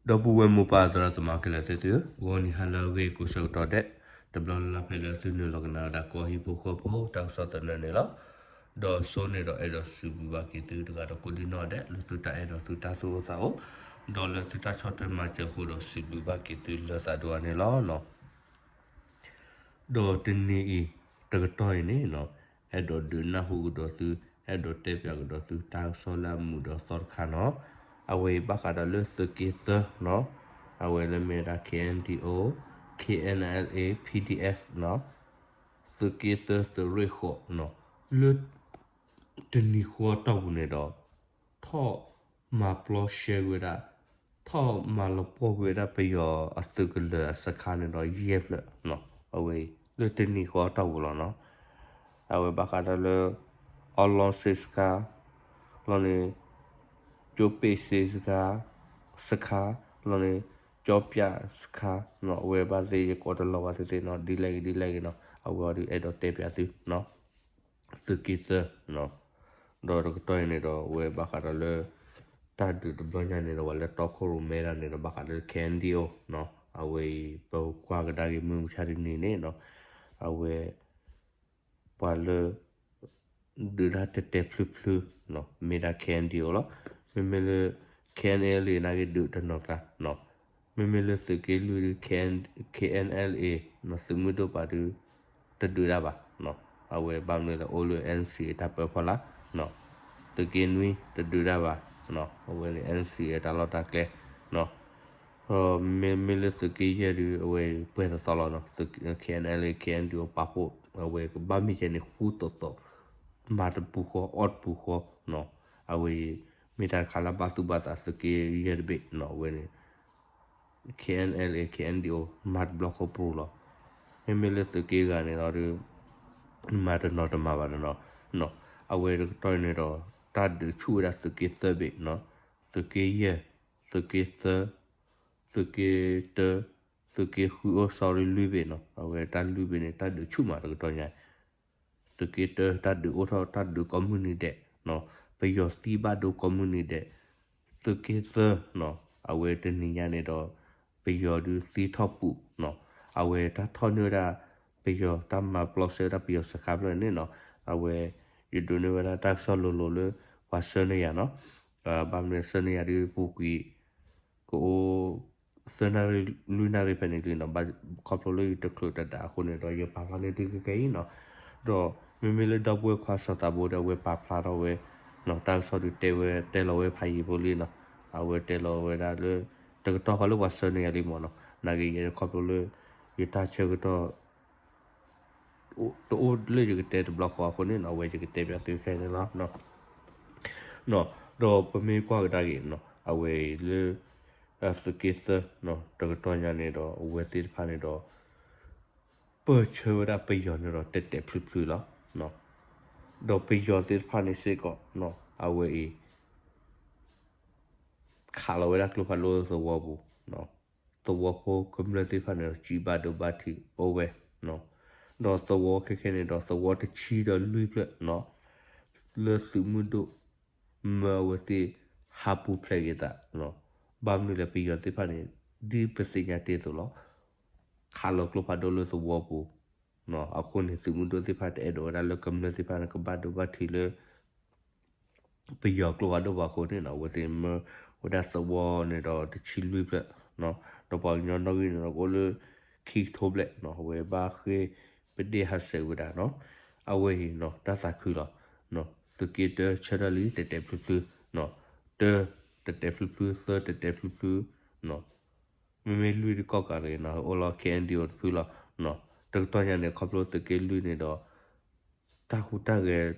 ဒီပုၢ်ဝဲၢ်မိၢ်ပၢ်သရၣ်သမါခဲလၢာ်သ့ၣ်သုဧၢ, ဂီၤနံၤဟါလၢအဂ့ၤကိးဆၢကတီၢ်ဒဲး, တဘျီလၢ်လၢ်ဖဲလၢသုနုာ်လီၤကနၣ်ဝဲဒၣ်ကီၢ်ဟံၣ်ဖိဃီဖိတၢ်ကစီၣ်သနၢၣ်န့ၣ်လီၤ. ဒီးစိန့ၣ်ဒီးအဲၣ်ဒိးစံးဘျုးဘၣ်က့ၤသုတဂၤဒီးကိးဒံနီၢ်ဒဲး လၢသုတၢ်အဲၣ်ဒိးသုတၢ်သူၣ်အိၣ်သးအိၣ်, ဒီးလၢသုတၢ်ဆီၣ်ထွဲမၤစၢၤအဃိဒီးစံးဘျုးဘၣ်က့ၤသုလၢသးဒိၣ်အါန့ၣ်လီၤ. ဒီးတနံၤအံၤ တကတီၢ်အံၤန့ၣ်နီၤ, အဲၣ်ဒိးဒုးနၢ်ဟူကဒီးသု, အဲၣ်ဒိးတဲပၠးကဒီးသုတၢ်ကစီၣ်လၢအမုာ်ဒီးသီတခါနီၤ. အဝဲအံၤဘၣ်ဃးဒီးလၢသုးက့သၢနီၤ, အဝဲလၢမ့ၢ်ဝဲဒၣ် K N D O, K N L A, P D F နီၤ, သုးက့သၢသုးရ့ၣ်ဃိးနီၤ, လၢ တနံၤဃီအတီၢ်ပူၤန့ၣ်ဒီး ထီၣ်မၤပျီရှဲကွံာ်ဝဲဒၣ်, ထီၣ်မၤလီၤပှီၢ်ကွံာ်ဝဲဒၣ်ပယီၤအသုးကလၢၤအစခါန့ၣ်ဒီးယဲၢ်ဖျၢၣ်နီၤ, အဝဲအံၤလၢတနံၤဃီအတီၢ်ပူၤလီၤနီၤ. အဝဲဘၣ်ဃးဒီးလၢ အီလီစ့စခါ, လီၤန့ၣ် ကၠိပ့းစ့စခါ, စခါ, လီၤန့ၣ် ကၠီပၠးစခါနီၤ, အဝဲဘၣ်သ့ၣ်ယကိးတလီၤဘၣ်သ့ၣ်သ့ၣ်နီၤ, ဒ်လဲၣ်ဂ့ၤဒ်လဲၣ်ဂ့ၤနီၤ, အဝဲအံၤဒုးအဲၣ်ဒိးတဲပၠးသုနီၤ. သုးက့သၢနီၤ, ဒီးတကတီၢ်အံၤန့ၣ်ဒီး အဝဲဘၣ်ဃးဒီးလၢ တၢ်ဒုးတဘျီညါန့ၣ်ဒီး ပှၤလၢတီခိၣ်ရိၣ်မဲဒၣ်န့ၣ်ဒီး ဘၣ်ဃးလၢ K N D O နီၤ, အဝဲအံၤ ပကွၢ်ကဒါက့ၤမုၢ်မဆါတနံၤန့ၣ်နီၤ, အဝဲ ပှၤလၢ ဒုးတၢ်တဲာ်တဲာ်ဖျုးဖျုးနီၤ, မ့ၢ်ဒၣ် K N D O လီၤ. မ့မ့ၢ်လၢ K N L A နာ်က့ဒုးတနီၤကျါနီၤ, မ့မ့ၢ်လၢသုးက့လွံၢ်ဒုး K N L A နီၤ, သုးမုၢ်ဒိၣ်ပာ်ဒုး တဒုးတၢ်ဘၣ်နီၤ, အဝဲဘၣ်မနုၤလဲၣ် အိၣ်လၢ N C A တၢ်ပၢဖီလာ်, သုးက့နွံတဒုးတၢ်ဘၣ်နီၤ, အဝဲန့ၣ် N C A တၢ်လီၢ်တၢ်ကျဲနီၤ. မ့မ့ၢ်လၢသုးက့ယဲၢ်ဒုး အဝဲပှဲၤသီသီလီၤနီၤ, K N L A, K N D O ပာ်ဖှိၣ် အဝဲကဘၣ်မ့ၢ်ကဲန့ၣ် ဃူသီသီ, မၤတပူၤဃီ အီၣ်တပူၤဃီနီၤ, အဝဲအံၤ မ့ၢ်တၢ်တခါလၢဘၣ်သူၣ်ဘၣ်သးသုးက့ယဲၢ်တဘ့ၣ်နီၤ, အဝဲန့ၣ် K N L A, K N D O မၤတဘျီဃီပရူၤလီၤ. မ့မ့ၢ်လၢသုးက့ဂၤန့ၣ်ဒီး မၤတနီၤတမၤဘၣ်တနီၤနီၤ, အဝဲတကတီၢ်န့ၣ်ဒီး တၢ်ဒုးဆူၣ်ဝဲဒၣ်သုးက့သၢဘ့ၣ်နီၤ, သုးက့ယဲၢ်, သုးက့သၢ, သုးက့တၢ, သုးက့ဃု အိၣ် sorry လွံၢ်ဘ့ၣ်နီၤ, အဝဲတၢ်လွံၢ်ဘ့ၣ်န့ၣ် တၢ်ဒုးဆူၣ်မးတကတီၢ်ညါ သုးက့တၢ တၢ်ဒုးအိၣ်ထီၣ် တၢ်ဒုးကိးမုၢ်နံၤဒဲးနီၤ, ပယီၤသံဘၣ်ဒိကိးမုၢ်နံၤဒဲး, သုးက့သၢနီၤ, အဝဲတနံၤညါန့ၣ်ဒီး ပယီၤဒုးသံထီၣ်ပူၤနီၤ, အဝဲတၢ်ထီၣ်န့ၢ်ဝဲဒၣ် ပယီၤတၢ်မၤပျီစဲဝဲဒၣ်ပယီၤစခါဖျၢၣ်န့ၣ်နီၤ, အဝဲ ယဒိးန့ၢ်ဝဲဒၣ်တၢ်ကစီၣ်လိၤလိၤလၢ ပှၤဆှၢန့ၢ်ယၤနီၤ, ဘၣ်မနုၤဆှၢန့ၢ်ယၤဒုးပူၤကွံာ် ကအိၣ် သၢနၣ်ရံၣ်လွံၢ်နၣ်ရံၣ်ဖဲန့ၣ်လံနီၤ, ဘၣ်ခီဖျိလၢယတချုးတဒးအဃိန့ၣ်ဒီး ယပာ်ဖျါန့ၢ်သုခဲကနံၣ်အံၤနီၤ, ဒီးမ့မ့ၢ်လၢဒီပုၢ်ဝဲၢ်ခွါစီၤသးဘိဒီး အဝဲပာ်ဖျါထီၣ်ဝဲ တၢ်ကစီၣ်ဒုးတဲဝဲ တဲလီၤဝဲဖးယံာ်ဖိလံနီၤ, အဝဲတဲလီၤဝဲဒၣ်လၢ တကတီၢ်ဃီလၢပှၤဆှၢန့ၢ်ယၤလံမ့ၢ်နီၤ, နာ်က့ယဲခီဖျိလၢ ယတၢ်ဆၢကတီၢ် တအိၣ်လၢယကတဲတဘျီဃီအဃိန့ၣ်နီၤ, အဝဲယကတဲပၠးသုခဲန့ၣ်လီၤ. ဒီးပမ့ၢ်ကွၢ်ကဒါက့ၤနီၤ, အဝဲအံၤလၢ သုးက့သၢနီၤ, တကတီၢ်ညါန့ၣ်ဒီး အဝဲသ့ၣ်တဖၣ်န့ၣ်ဒီး ပၢၢ်ဆၢဝဲဒၣ်ပယီၤန့ၣ်ဒီး တဲာ်တဲာ်ဖျုးဖျုးလီၤ. ဒီးပယီၤသ့ၣ်တဖၣ်န့ၣ်စ့ၢ်ကီး အဝဲအံၤ ခးလီၤဝဲဒၣ်ကျိဖးဒိၣ်သဝီပူၤ, သဝီဖိကမျၢၢ်သ့ၣ်တဖၣ်န့ၣ်ဒီး စံးဘၣ်ဒိဘၣ်ထံးအိၣ်ဝဲ, ဒီးသဝီခဲခဲန့ၣ်ဒီး သဝီတဆံဒီးလွံၢ်ဖျၢၣ်နီၤ, လၢသုးမုၢ်ဒိၣ် မၢအဝဲသ့ၣ်ဟးပူၤဖျဲးက့ၤသး, ဘၣ်မနုၤလဲၣ် ပယီၤသ့ၣ်တဖၣ်န့ၣ် ဒ်ပသ့ၣ်ညါတ့ၢ်အသိးလီၤ. ခးလီၤကျိဖးဒိၣ်လၢသဝီပူၤ, အဃိန့ၣ် သုးမုၢ်ဒိၣ်သ့ၣ်တဖၣ်တအဲၣ်ဒိးဝဲဒၣ်လၢကမျၢၢ်သ့ၣ်တဖၣ်န့ၣ် ကဘၣ်ဒိဘၣ်ထံးလၢ ပယီၤကျိဖးဒိၣ်ဘၣ်အဃိန့ၣ်နီၤ, အဝဲသ့ၣ်မၢဝဲဒၣ်သဝီန့ၣ်ဒီးတဆံလွံၢ်ဖျၢၣ်, ဒီးပှၤကညီနီၣ်ဂံၢ်န့ၣ်ဒီးကအိၣ်လၢ ခံကထိဘျဲၣ်နီၤ, အဝဲဘၣ်ဃ့ၢ်ပဒ့ၣ်ဟးဆှဲးဝဲဒၣ်နီၤ, အဝဲအံၤနီၤ တၢ်သးခုလီၤ. သုးက့တၢဆၢထၢၣ်လံ တဲာ်တဲာ်ဖျုးဖျုး, တၢ တဲာ်တဲာ်ဖျုးဖျုး, သၢ တဲာ်တဲာ်ဖျုးဖျုး, မ့မ့ၢ်လွံၢ်တကီၢ်ကးတဂ့ၤနီၤ အိၣ်လီၤ K N D O တဖုလီၤ. တကတီၢ်ညါန့ၣ် ခီဖျိသုးက့လွံၢ်န့ၣ်ဒီး တၢ်ဟူးတၢ်ဂဲၤ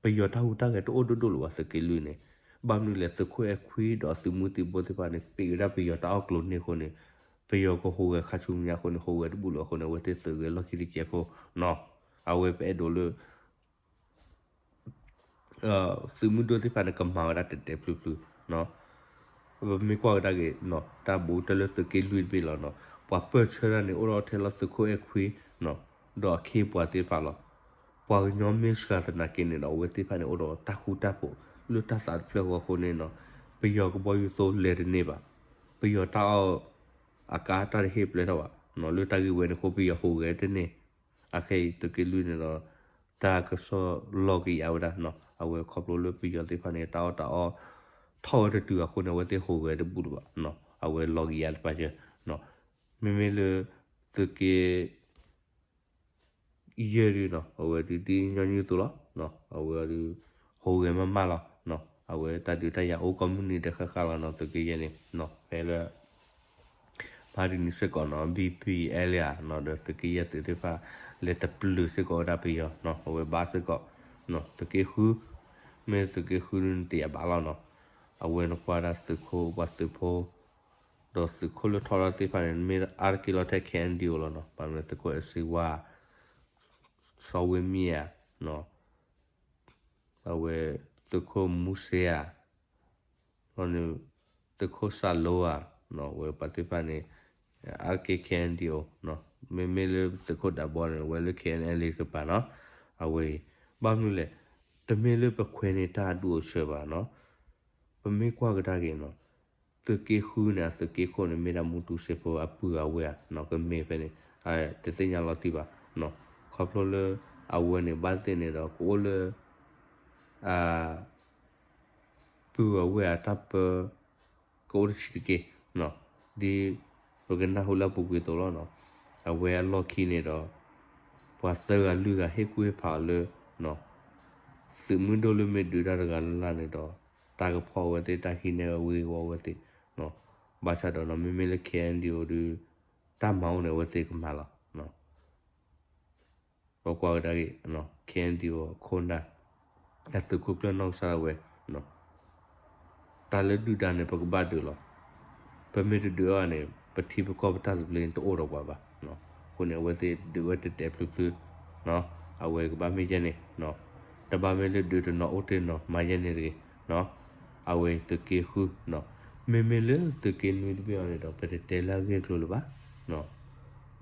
ပယီၤတၢ်ဟူးတၢ်ဂဲၤတအိၣ်ဒိၣ်ဒိၣ်လၢၤဘၣ် သုးက့လွံၢ်န့ၣ်, ဘၣ်မနုၤလဲၣ် သုးခိၣ်အဲၣ်ခွံဒီးသုးမုၢ်သံၣ်ဘိသ့ၣ်တဖၣ်န့ၣ် ပ့းဝဲဒၣ်ပယီၤတၢ်အီၣ်ကျိၤန့ၢ်အဃိန့ၣ်, ပယီၤကဟူးဂဲၤခါဆူညါအဃိန့ၣ် ဟူးဂဲၤတဘူၣ်လၢၤအဃိန့ၣ် အဝဲသ့ၣ်သုးဂဲၤလီၢ်ခံတစဲးဖိနီၤ, အဝဲပအဲၣ်ဒိးလၢ သုးမုၢ်ဒိၣ်သ့ၣ်တဖၣ်န့ၣ် ကမၤဝဲဒၣ်တဲာ်တဲာ်ဖျုးဖျုး, ပမ့ၢ်ကွၢ်ကဒါက့ၤ တၢ်ဘူးတၢ်လၢသုးက့လွံၢ်တဘ့ၣ်လီၤနီၤ, ပှၤပၢၢ်ဆၢတၢ်န့ၣ် အိၣ်ဒီးထဲလီၤသုးခိၣ်အဲၣ်ခွံ ဒီးအခ့အပှၤသ့ၣ်တဖၣ်လီၤ. ပှၤကညီမ့ၢ်စှၤသနာ်က့န့ၣ်ဒီး အဝဲသ့ၣ်တဖၣ်န့ၣ် အိၣ်ဒီးတၢ်ဃူတၢ်ဖိး လၢတၢ်သးတဖျၢၣ်အဃိန့ၣ်နီၤ, ပယီၤကဘီယူၤသိလဲၤတန့ၢ်ဘၣ်. ပယီၤတၢ်အီၣ်အကါတၢ်တဟ့ၣ်ပျဲထီၣ်ဘၣ်နီၤ, လၢတၢ်ဂ့ၢ်ဝဲန့ၣ်အဃိ ပယီၤဟူးဂဲၤတန့ၢ်. အခဲအံၤသုးက့လွံၢ်န့ၣ်ဒီး တၢ်ကစီၣ်လီၤကယၤဝဲဒၣ်နီၤ, အဝဲခီဖျိလၢပယီၤသ့ၣ်တဖၣ်န့ၣ် တၢ်အီၣ်တၢ်အီထီၣ်ဝဲတတုၤအဃိန့ၣ် အဝဲသ့ၣ်ဟူးဂဲၤတဘူၣ်လၢၤဘၣ်နီၤ, အဝဲလီၤကယၤတပာ်စၢၤနီၤ. မ့မ့ၢ်လၢသုးက့ ယဲၢ်ဒုနီၤ, အဝဲဒုဒ်ညီနုၢ်အသိးလီၤ. အဝဲဒု ဟူးဂဲၤမးမးလီၤ. အဝဲတၢ်ဒုးတၢ်ယၤအိၣ်ကိးမုၢ်နံၤဒဲးဃၣ်ဃၣ်လီၤနီၤ, သုးက့ယဲၢ်န့ၣ် ဖဲလၢ မဟါတနံၤစ့ၢ်ကီးနီၤ, ဘံၣ်ပံၣ်အဲလယၤနီၤ, ဒီးသုးက့ယဲၢ်သုးသ့ၣ်တဖၣ် လဲၤတပျုာ်စ့ၢ်ကီးဝဲဒၣ်ပယီၤနီၤ, အဝဲဘၣ်စ့ၢ်ကီး သုးက့ဃု, မ့ၢ်သုးက့ဃုဒုန့ၣ်တယာ်ဘၣ်လီၤနီၤ. အဝဲနကွၢ်ဒၣ်သုးခိၣ်ပှၤသုးဖိ ဒီးသုးခိၣ်လၢထီထီၣ်သ့ၣ်တဖၣ်န့ၣ် မ့ၢ်အါတက့ၢ်လီၤထဲ ခဲအံၤဒံးအိၣ်လီၤနီၤ, ဘၣ်မနုၤသုးခိၣ်အဲၣ်စ့ဝါ, စီၤဝ့မံယၤ, အဝဲသုးခိၣ်မူစ့ဧါ, န့ၣ် သုးခိၣ်စးလိဧါ, အဝဲပှၤသ့ၣ်တဖၣ်န့ၣ် အါတက့ၢ် ခဲအံၤဒံးအိၣ်, မ့မ့ၢ်လၢသုးခိၣ်ဒးဘီန့ၣ် အဝဲလၢ ခဲအံၤဒံးအိၣ် တကပၤနီၤ, အဝဲအံၤ ဘၣ်မနုၤလဲၣ်, တမ့ၢ်လၢပခွဲးန့ၢ်တၢ်အဒူၣ်အဆၢဘၣ်နီၤ, ပမ့ၢ်ကွၢ်ကဒါက့ၤနီၤ, သုးက့ဃုန့ၣ် အသုးက့ခိၣ်န့ၣ် မ့ၢ်ဒၣ်မူတူစ့ဖိအပုၢ်အဝဲၢ်ဧါ, ကမ့ၢ်ဖဲန့ၣ် တသ့ၣ်ညါလီၤတံၢ်ဘၣ်, ခီဖျိလၢအဝဲန့ၣ် ဘၣ်သ့ၣ်န့ၣ်ဒီး ကအိၣ်လၢ ပုၢ်အဝဲၢ်အတၢ်ပၢ ကအိၣ်တဆံးတက့ၢ်, ဒ်ပကနၢ်ဟူလၢအပူၤကွံာ်အသိးလီၤနီၤ, အဝဲအလီၢ်ခံန့ၣ်ဒီး ပှၤသၢဂၤလွံၢ်ဂၤဟ့ၣ်ကူၣ်ဟ့ၣ်ဖးအီၤလၢ သုးမုၢ်ဒိၣ်လၢမ့ၢ်ဒုးတၢ်တဂၤလၢ်လၢ်န့ၣ်ဒီး တၢ်ကဖီၣ်အဝဲသ့ၣ် တၢ်ဟံးန့ၢ်ဝဲဂ့ၢ်ဝီအဝဲသ့ၣ်, ဘၣ်ဆၣ်ဒီးနီၤ မ့မ့ၢ်လၢ ခဲအံၤဒံးအိၣ် ဒုး တၢ်မၤအိၣ်န့ၣ် အဝဲသ့ၣ်ကမၤလီၤ. ပကွၢ်ကဒါက့ၤ ခဲအံၤဒံးအိၣ် အခိၣ်နၢ် အသုးခိၣ်ကျၢၢ်နီၢ်ကစၢ်ဒၣ်ဝဲ တၢ်လၢဒုၣ်ဒါန့ၣ် ပကဘၣ်ဒုးလီၤ. ပမ့ၢ်တဒုးအီၤန့ၣ် ပထံပကီၢ်ပတၢ်သဘျ့န့ၣ် တအိၣ်ဒီးပှၤဘၣ်. အဃိန့ၣ် အဝဲသ့ၣ်ဒုးဝဲတဲာ်တဲာ်ဖျုးဖျုး, အဝဲကဘၣ်မ့ၢ်ယဲန့ၣ်, တဘၣ်မ့ၢ်လၢဒုးတနီၤအိၣ်တ့ၢ်နီၤ မၤယဲန့ၣ်တဂ့ၤ. အဝဲသုးက့ဃု, မ့မ့ၢ်လၢသုးက့နွံတဘ့ၣ်အီၤန့ၣ်ဒီး ပတတဲလၢအဂ့ၢ်အကျိၤလၢၤဘၣ်.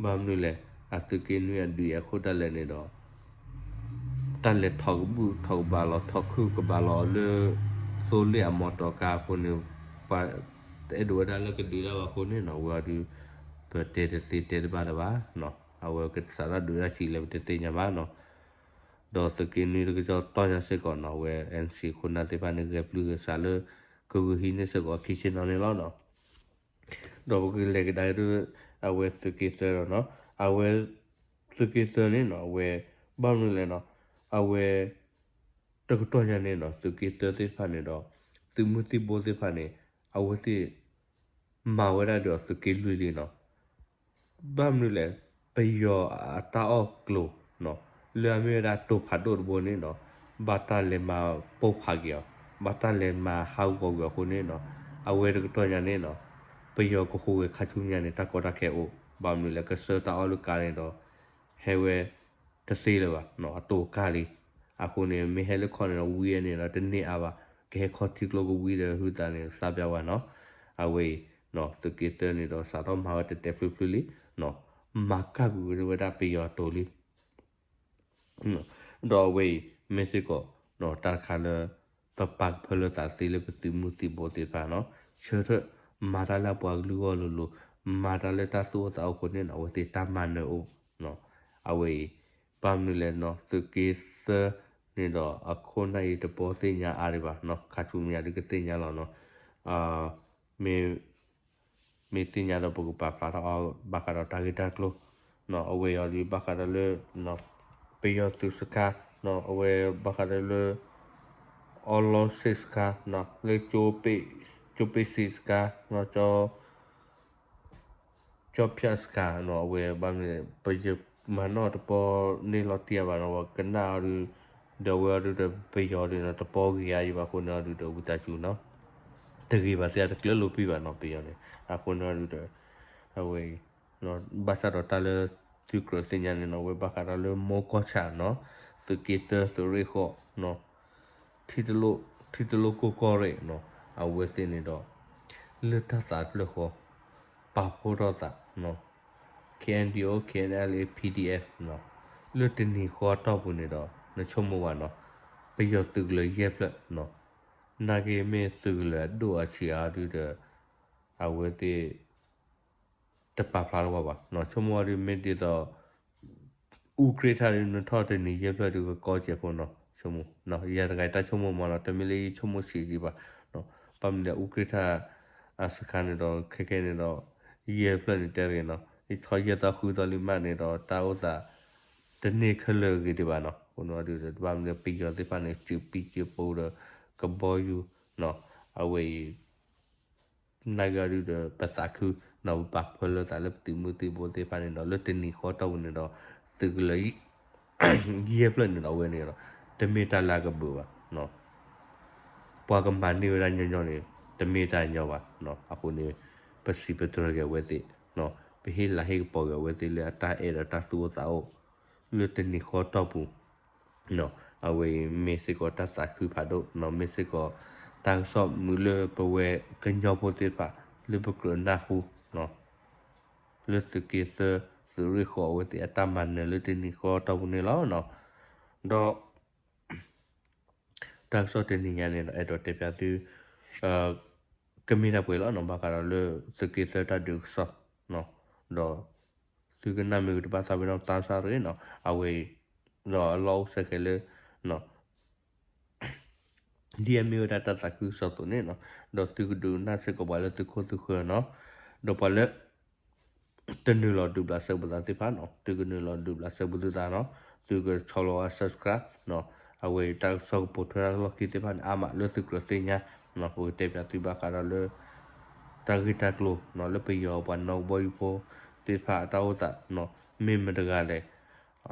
ဘၣ်မနုၤလဲၣ်, အသုးက့နွံအဒုးအံၤအခိၣ်ဒၣ်လဲာ်န့ၣ်ဒီး တၢ်လဲၤထီၣ်ကဘူၣ်ထီၣ်ကဘၣ်လီၤ ထီၣ်ခုၣ်ကဘၣ်လီၤအီၤလၢ သိလ့ၣ်အမီၢ်တီၤကါအဃိန့ၣ် ပအဲၣ်ဒိးဝဲဒၣ်လၢကဒုးဒၣ်ဝဲအဃိန့ၣ်နီၤ အဝဲအီၤဒုး ပတဲတသ့တဲတဘၣ်လၢၤဘၣ်. အဝဲကစးထီၣ်ဒုးဒၣ်ဆံးလဲၣ် ပတသ့ၣ်ညါဘၣ်နီၤ. ဒီးသုးက့နွံတကတီၢ်ညါစ့ၢ်ကီးနီၤ အဝဲ NCA ခိၣ်နၢ်သ့ၣ်တဖၣ်န့ၣ် ဂဲၤပျုၢ်ဂဲၤဆှးလၢ ကဂုာ်ဟံးန့ၢ်စ့ၢ်ကီးခံဆ့ၣ်နီၤန့ၣ်လီၤနီၤ. ဒီးပကလဲၤကဒါက့ၤဒုး အဝဲသုးက့သၢဒီးနီၤ, အဝဲ သုးက့သၢန့ၣ်နီၤ အဝဲ ဘၣ်မနုၤလဲၣ်နီၤ, အဝဲ တကတီၢ်ညါန့ၣ်နီၤ သုးက့သၢသ့ၣ်တဖၣ်န့ၣ်ဒီး သုးမုၢ်သံၣ်ဘိသ့ၣ်တဖၣ်န့ၣ် အဝဲသ့ၣ် မၤဝဲဒၣ်ဒီးသုးက့လွံၢ်လံနီၤ. ဘၣ်မနုၤလဲၣ်, ပယီၤအတၢ်အီၣ်ကျိၤနီၤ လၢအမ့ၢ်ဝဲဒၣ်တိၤဖးဒိၣ်တဘိန့ၣ်နီၤ ဘၣ်တၢ်လဲၤမၤပိၢ်ဖးက့ၤအီၤ, ဘၣ်တၢ်လဲၤမၤဟးဂီၤကွံာ်အဃိန့ၣ်နီၤ အဝဲတကတီၢ်ညါန့ၣ်နီၤ ပယီၤကဟူးဂဲၤခါဆူညါန့ၣ် တၢ်ကီတၢ်ခဲအိၣ်, ဘၣ်မနုၤလဲၣ် ကဆှၢတၢ်အီၣ်လၢကါန့ၣ်ဒီး ဟဲဝဲတသ့လၢၤဘၣ်နီၤ အတိၤကၢ်လံ. အဃိန့ၣ် မ့ၢ်ဟဲလၢခီၣ်န့ၣ်ဒီး ဝံအန့ၣ်ဒီးတန့ၢ်အါဘၣ်, ကဟဲခီၣ်ထံကျိကဝံဒီးဟုသးန့ၣ် သးပျၢ်ဝဲနီၤ. အဝဲအံၤ သုးက့သၢန့ၣ်ဒီး စးထီၣ်မၤဝဲတဲာ်တဲာ်ဖျုးဖျုးလံ, မၤကၢ်ကွံာ်ဝဲဒၣ်ပယီၤအတိၤလံ. ဒီးအဝဲအံၤ မ့ၢ်စ့ၢ်ကီး တၢ်တခါလၢ ပပာ်ကဖၢလၢသးသ့လၢပသုးမုၢ်သံၣ်ဘိသ့ၣ်တဖၣ်နီၤ, ဆၢထၢၣ်မၤတၢ်လၢအပှၤကလုာ်ဂီၢ်လိၤလိၤ, မၤတၢ်လၢတၢ်သူၣ်အိၣ်သးအိၣ်အဃိန့ၣ်နီၤ အဝဲသ့ၣ်တၢ်မၤနၢၤအိၣ်. အဝဲအံၤ ဘၣ်မနုၤလဲၣ်နီၤ သုးက့သၢန့ၣ်ဒီး အခိၣ်နၢ်အံၤတပီၢ်သ့ၣ်ညါအါဒံးဘၣ်နီၤ, ခါဆူညါဒုးကသ့ၣ်ညါလီၤနီၤ. မ့ၢ် မ့ၢ်သ့ၣ်ညါဒီးပကပာ်ဖျါထီၣ်အီၤ ဘၣ်ဃးဒီးတၢ်ဂ့ၢ်တၢ်ကျိၤ, အဝဲအံၤဒုးဘၣ်ဃးဒီးလၢ ပယီၤသုးစခါ, အဝဲဘၣ်ဃးဒီးလၢ အီလီစ့းစခါ, လၢ ကၠိပ့ၣ်စံးစခါ, ကၠီဖၠၣ်စခါနီၤ, အဝဲဘၣ်မနုၤလဲၣ် ပယီၤမၤနီၣ်တပီၢ်န့ၢ်လီၤတံၢ်အါဘၣ်နီၤ, ဝဲကနၣ်အီၤဒုး ဒီးအဝဲအီၤဒုးဒီး ပယီၤဒုးနီၤ တပီၢ်ဂ့ၤအါယံၤဘၣ်အဃိန့ၣ်အီၤဒုးဒီး ဝံသးစူၤနီၤ တဂ့ၤဘၣ်သ့ၣ်တကျၢၤလိာ်ပံၢ်ဘၣ်နီၤ ပယီၤန့ၣ် အဃိန့ၣ်အီၤဒုးဒီး အဝဲ ဘၣ်ဆၣ်ဒီးတၢ်လၢသုကြၢးသ့ၣ်ညါန့ၣ်နီၤ အဝဲဘၣ်ဃးဒီးလၢမိၢ်ကီၢ်ဆၣ်နီၤ သုးက့သၢသုးရ့ၣ်ဃီနီၤ ထံတလိၣ် ထံတလိၣ်ကိၢ်ကီၢ်ရ့ၣ်နီၤ အဝဲသ့ၣ်န့ၣ်ဒီး လၢတၢ်သးတဖျၢၣ်ဃီ ပာ်ဖှိၣ်ထီၣ်သးနီၤ K N D O K N L A P D F နီၤ လၢတနံၤဃီအတီၢ်ပူၤန့ၣ်ဒီး နဆိကမိၣ်ဘၣ်နီၤ ပယီၤသုးကလၢၤယဲၢ်ဖျၢၣ်နီၤ နာ်က့မ့ၢ်သုးကလၢၤအဒိၣ်အဆံးအါဒုးဒီး အဝဲသ့ၣ် တပာ်ဖျါလၢၤဘၣ်ဘၣ်နီၤ. ဆိကမိၣ်အီၤဒုး မ့ၢ်ဒ်သိး အူကြ့ၢ်ထၣ်ဒုး နထီၣ်တနံၤယဲၢ်ဖျၢၣ်ဒုး ကကီစဲးဖိနီၤ, ဆိကမိၣ်, ယၤတဂၤတၢ်ဆိကမိၣ်မးနီၤ, တမ့ၢ်လၢယဆိကမိၣ်ဆံးဒံးဘၣ်နီၤ. ဘၣ်မနုၤလဲၣ် အူကြ့ၢ်ထၣ် အစခါန့ၣ်ဒီး ခဲခဲန့ၣ်ဒီး ယဲၢ်ဖျၢၣ်န့ၣ်တဲတဂ့ၤနီၤ, ယထီၣ်ယဲၢ်သီဃုသီလံမးန့ၣ်ဒီး တၢ်အိၣ်သး တန့ၢ်ခဲလၢာ်ဂ့ၤဒံးဘၣ်နီၤ. အဃိန့ၣ်ဒီး ဘၣ်မနုၤပယီၤသ့ၣ်တဖၣ်န့ၣ် စူးပံစူးပူဒီး ကဘီယူၤနီၤ, အဝဲအံၤ နာ်က့အီၤဒုးဒီး ပသးခုနီၤ, ပပာ်ဖၢလၢသးလၢပသုးမုၢ်သံၣ်ဘိသ့ၣ်တဖၣ်န့ၣ်ဒီး လၢတနံၤဃီတီၢ်ပူၤန့ၣ်ဒီး သုးကလၢၤ ယဲၢ်ဖျၢၣ်န့ၣ်ဒီး အဝဲန့ၣ်ဒီး တမ့ၢ်တၢ်လၢအကဘၢဘၣ်နီၤ. ပှၤကမၤန့ၢ်ဝဲဒၣ်ညီညီန့ၣ် တမ့ၢ်တၢ်ညီဘၣ်နီၤ. အဃိန့ၣ် ပစံးပတြၢၤက့ၤအဝဲသ့ၣ်နီၤ, ပဟ့ၣ်လၤဟ့ၣ်ကပီၤက့ၤအဝဲသ့ၣ်လၢအတၢ်အဲၣ်ဒီးတၢ်သူၣ်အိၣ်သးအိၣ် လၢတနံၤဃီတီၢ်ပူၤ အဝဲအံၤမ့ၢ်စ့ၢ်ကီးတၢ်သးခုဖးဒိၣ်နီၤ, မ့ၢ်စ့ၢ်ကီး တၢ်ကစီၣ်မုာ်လၢပဝဲကညီဖိသ့ၣ်တဖၣ် လၢပကြၢးနၢ်ဟူနီၤ, လၢသုးက့သၢ သုးရ့ၣ်ဃီအဝဲသ့ၣ်အတၢ်မၤနၢၤလၢတနံၤဃီတီၢ်ပူၤန့ၣ်လီၤနီၤ. ဒီး တၢ်ကစီၣ်တနံၤညါန့ၣ်ဒီး အဲၣ်ဒိးတဲဖျါသု ကမ့ၢ်တၢ်ပှဲၤလီၤနီၤ, ဘၣ်ဃးဒီးလၢသုးက့သၢတၢ်ဒုးကစီၣ်နီၤ, ဒီး သုကနၣ်မ့ၢ်ဂ့ၤတဘၣ်သးပ့ၤနီၣ်သးစၢ်တဂ့ၤနီၤ, အဝဲအံၤ ဒီးအလီၢ်အိၣ်ဆဲးဃဲးလၢ ဒ်အမ့ၢ်ဝဲဒၣ်တၢ်သးခုကစီၣ်အသိးန့ၣ်နီၤ, ဒီးသုကဒုးနၢ်စ့ၢ်ကီးပှၤလၢသုခိၣ်သုဃၢၤနီၤ, ဒီးပှၤလၢ တနုာ်လီၤဒုးဘျးစဲဘူးသးသ့ၣ်တဖၣ်နီၤ, သုကနုာ်လီၤဒုးဘျးစဲဘူးသုသးနီၤ, သုကဆီလီၤဝဲ subscribe နီၤ, အဝဲအံၤတၢ်ကစီၣ်ကပိာ်ထွဲတၢ်လီၢ်ခံသ့ၣ်တဖၣ်န့ၣ် အါမးလၢသုကြၢးသ့ၣ်ညါနီၤ, ပကတဲပၠးသုဘၣ်ဃးဒီးလၢ တၢ်ဂ့ၢ်တၢ်ကျိၤနီၤ, လၢပယီၤပှၤနီၣ်ကဘီယူၤဖိသ့ၣ်တဖၣ်အတၢ်အိၣ်သးနီၤ, မ့ၢ်မတဂၤလဲၣ်,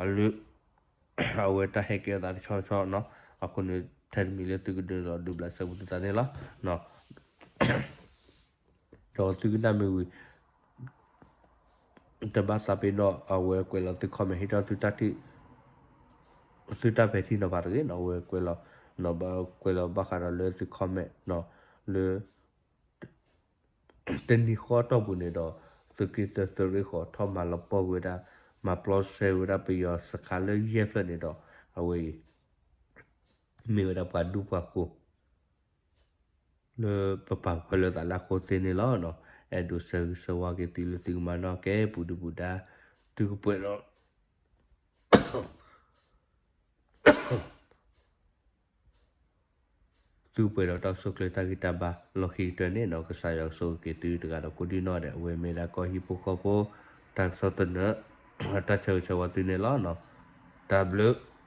အလၢ အဝဲတၢ်ဟဲကဲအသးတဆီဆီနီၤ, အဃိန့ၣ် ထဲတမံၤလၢသုကဒုးလီၤဒုးဘျးစဲဘူးသုသးန့ၣ်လီၤ. ဒီးသုကနၣ်မ့ၢ်ဝံၤ တဘၣ်သးပ့ၤနီၣ် အဝဲကွဲးလီၤသု comment ဟ့ၣ်ထီၣ်သုတၢ်ထံၣ် သုတၢ်ပဲာ်ထံနီၤဖးတဂ့ၤနီၤ, အဝဲကွဲးလီၤ ကွဲးလီၤဘၣ်ဃးဒီးလၢသု comment နီၤ, လၢ တနံၤဃီတီၢ်ပူၤန့ၣ်ဒီး သုးက့သၢသုးရ့ၣ်ဃီထီၣ်မၤလီၤပှီၢ်ကွံာ်ဝဲဒၣ် မၤပျီစဲဝဲဒၣ်ပယီၤစခါလၢယဲၢ်ဖျၢၣ်န့ၣ်ဒီး အဝဲအံၤ မ့ၢ်ဝဲဒၣ်ပှၤဒူပှၤဃိၤ လၢပပာ်ဖှိၣ်လၢသးလၢအဃိသ့န့ၣ်လီၤ. အဲၣ်ဒိးဆၢဂ့ၤဆၢဝါက့ၤသုလၢသုကမၤနီၣ်ကဲပူၤဒုပူၤဒါ သုကပှဲၤဒီး သုပှဲၤဒီးတၢ်အိၣ်ဆူၣ်အိၣ်ချ့တၢ်ဂံၢ်တၢ်ဘါလီၢ်ခံကတၢၢ်န့ၣ်နီၤ, ကစၢ်ယွၤကဆိၣ်ဂ့ၤက့ၤသုတဂၤဒီးကိးဒံၣ်နီၣ်ဒဲး, အဝဲမ့ၢ်ဒၣ်ကီၢ်ဟံၣ်ဖိဃီဖိ တၢ်ကစီၣ်သနၢၣ် တၢ်ဆၢဂ့ၤဆၢဝါသုန့ၣ်လီၤ. တၢ်ဘျုး